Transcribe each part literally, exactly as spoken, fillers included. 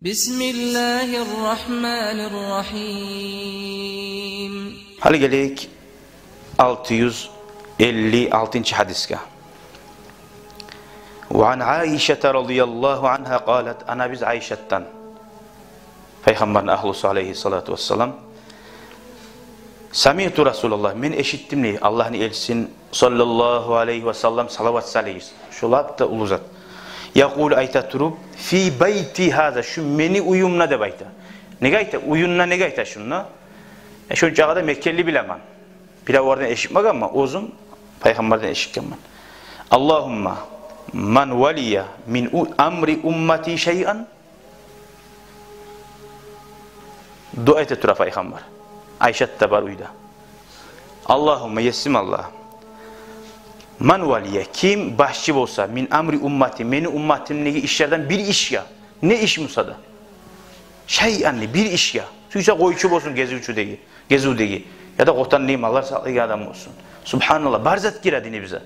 بسم الله الرحمن الرحيم. Гьали гелейик алты юз элли алтынчы гьадисге. وعن عائشة رضي الله عنها قالت, анабыз Айшатдан, Пайхаммарны агьлюсю алайгьи салату вассалам: سمعت رسول الله, мен эшитдим дей Аллагьны элчисин, саллаллагьу алайгьи вассаллам, салават салыгъыз, шо лап да уллу зат, يقول, айта туруп: في بيتي هذا, шу мени уьюмде деп айта. Неге айта уьюмде, неге айта шунда? Э, шончагъа да мекенли билемен. Биревлерден эшитмегенмен, оьзюм Пайхаммардан эшитгенмен. اللهم من ولي من أمر أمتي شيئا. Дуа эте тура Пайхаммар. Айшат да бар уьйде. اللهم, есим Аллагь, من ولي, ким башчы болса, من أمر أمتي, мени умматымдагъы ишлерден бир ишге, не иш буса да, شيئا, бир ишге, сюйсе къойчу болсун гезивчюдеги, гезивдеги, яда къотандагъы маллар сакълайгъан адам болсун. Субгьаналлагь, бар зат гире динибизге.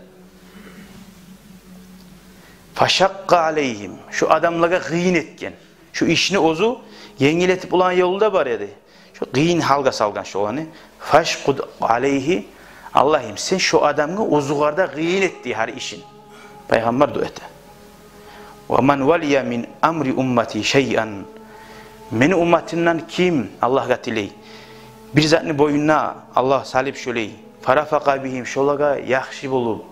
فشق عليهم, шо адамлагъа къыйын этген. Шо ишни оьзю енгил этип болагъан ёлу да бар эди. Шо къыйын гьалгъа салгъан шоланы. فاشقق عليه, Аллагьым, сен шо адамгъа оьзюгер де къыйын эт дей гьар ишин. Пайхаммар дуа эте. ومن ولي من أمر أمتي شيئا, мени умматымдан ким, Аллагьгъа тилей, бир затны бойнуна Аллагь салып шолай, فرفق بهم, шолагъа яхшы болуп,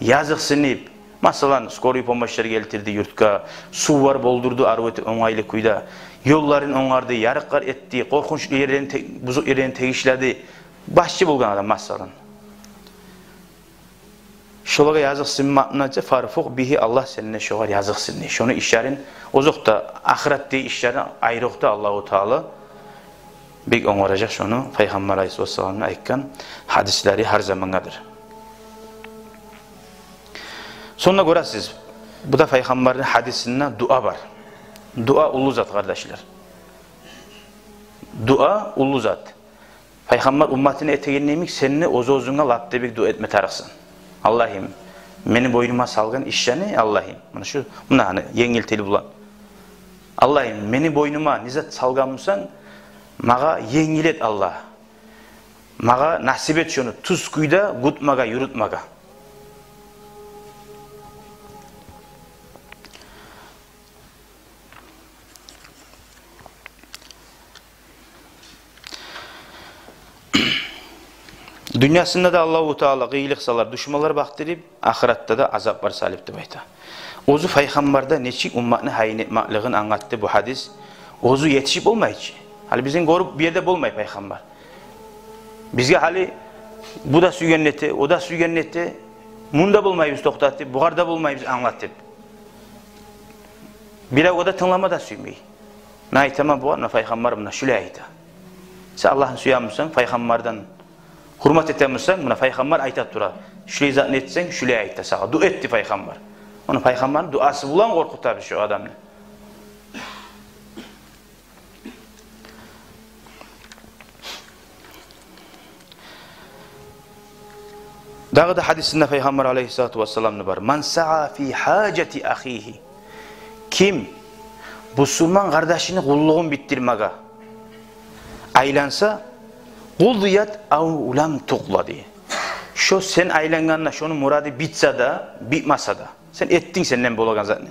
языкъсынып, масала, скорый помощьлар гелтирди юртгъа, сувлар болдурду арив этип, онгайлы кюйде, ёлларын онгарды, ярыкълар этди, къоркъунчлу ерлерин те-, бузукъ ерлерин тегишледи, башчы болгъан адам, масала. Шолагъа языкъсынмакъны айта, فارفق به, Аллагь, сен де шогъар языкъсын дей. Шону ишлерин, озокъда, ахыратдагъы ишлерин айрокъда Аллагьу Таала бек онгаражакъ шону, Пайхаммар алайгьиссалату вассаламны айтгъан гьадислери гьар замангъадыр. Сонг да гёресиз, бу да Пайхаммарны гьадисинде дуа бар. Дуа уллу зат, къардашлар. Дуа уллу зат. Пайхаммар умматына этеген йимик, сен де оьз-оьзюнге лап да бек дуа этме тарыкъсан. Аллагьым, мени бойнума салгъан ишлени, Аллагьым, муна шу, муна гьана, енгил тил булан. Аллагьым, мени бойнума не зат салгъан бусанг, магъа енгил эт, Аллагь. Магъа насип эт шону тюз кюйде гютмеге, юрютмеге. Дюньясында да Аллагьу Таала къыйынлыкъ салар, душманлар бакъдырып, ахыратда да азаплар салып деп айта. Оьзю Пайхаммарда нечик умматны гьайын этмеклигин англатды бу гьадис. Оьзю етишип болмай чы. Гьали бизин гёрюп бу ерде болмай Пайхаммар. Бизге гьали бу да сюйген эте, о да сюйген эте, мунда болмайбыз токътатып, бугъар да болмайбыз англатып. Бирев о да тынглама да сюймей. Мен айтаман бугъар, муна Пайхаммар муна шулай айта. Сен Аллагьны сюе бусанг, Пайхаммардан гьюрмет эте бусанг, муна Пайхаммар айта тура. Шулай затны этсенг, шулай айта сагъа. Дуа этди Пайхаммар. Муна Пайхаммарны дуасы булан къоркъутабыз шу адамны. Дагъы да гьадисинде Пайхаммар алайгьиссалату вассаламны бар: من سعى في حاجة أخيه. Ким бусурман къардашыны къуллугъун битдирмеге айланса, قضيت أو لم تقض дей. Шо сен айлангъанда шону мурады битсе де, битмесе де, сен этдинг сенден болагъан затны.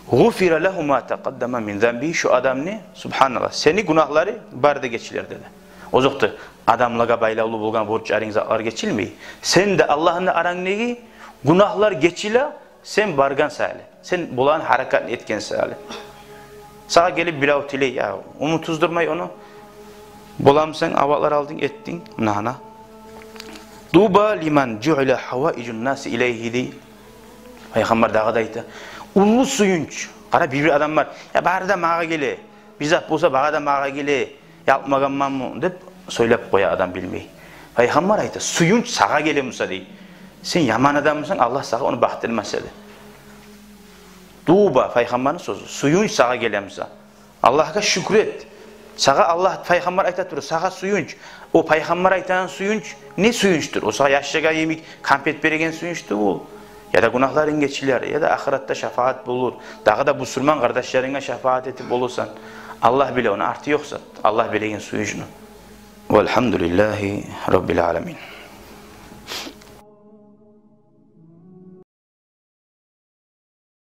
غفر له ما تقدم من ذنبه, шо адамны, субгьаналлагь, сени гюнагьлары бары да гечилер деди. Озокъда, адамлагъа байлавлу болгъан борчларынг, затлар гечилмей. Сен де, Аллагьны да арангдагъы гюнагьлар гечиле, сен баргъан саялы, сен болагъан гьаракатны этген саялы. Сагъа гелип бирев тилей, я, умут уздурмай ону. Боламысан, абатлар алдынг, этдинг, муна гьана. طوبى لمن جعل حوائج الناس إليه дей. Пайхаммар дагъы да айта: уллу сююнч. Къара, бир-бир адам бар, я, бары да магъа геле, бир зат болса, бары да магъа геле, ялкъмагъанманмы деп сёйлеп къоя адам билмей. Пайхаммар айта: сююнч сагъа геле буса дей, сен яман адам бусанг, Аллагь сагъа ону бакъдырмас эди. طوبى, Пайхаммарны сёзю, сююнч сагъа геле буса. Аллагьгъа шюкюр эт. Сагъа Аллагь, Пайхаммар айта тура, сагъа сююнч. О Пайхаммар айтагъан сююнч не сююнчдюр? О сагъа яшагъан йимик конфет береген сююнч тюгюл. яда гюнагьларынг гечилер, яда ахыратда шафагьат болур. Дагъы да бусурман къардашларынга шафагьат этип болурсан. Аллагь биле, ону арты ёкъ зат. Аллагь билеген сююнчню. Валгьамдулиллагьи раббил аламин.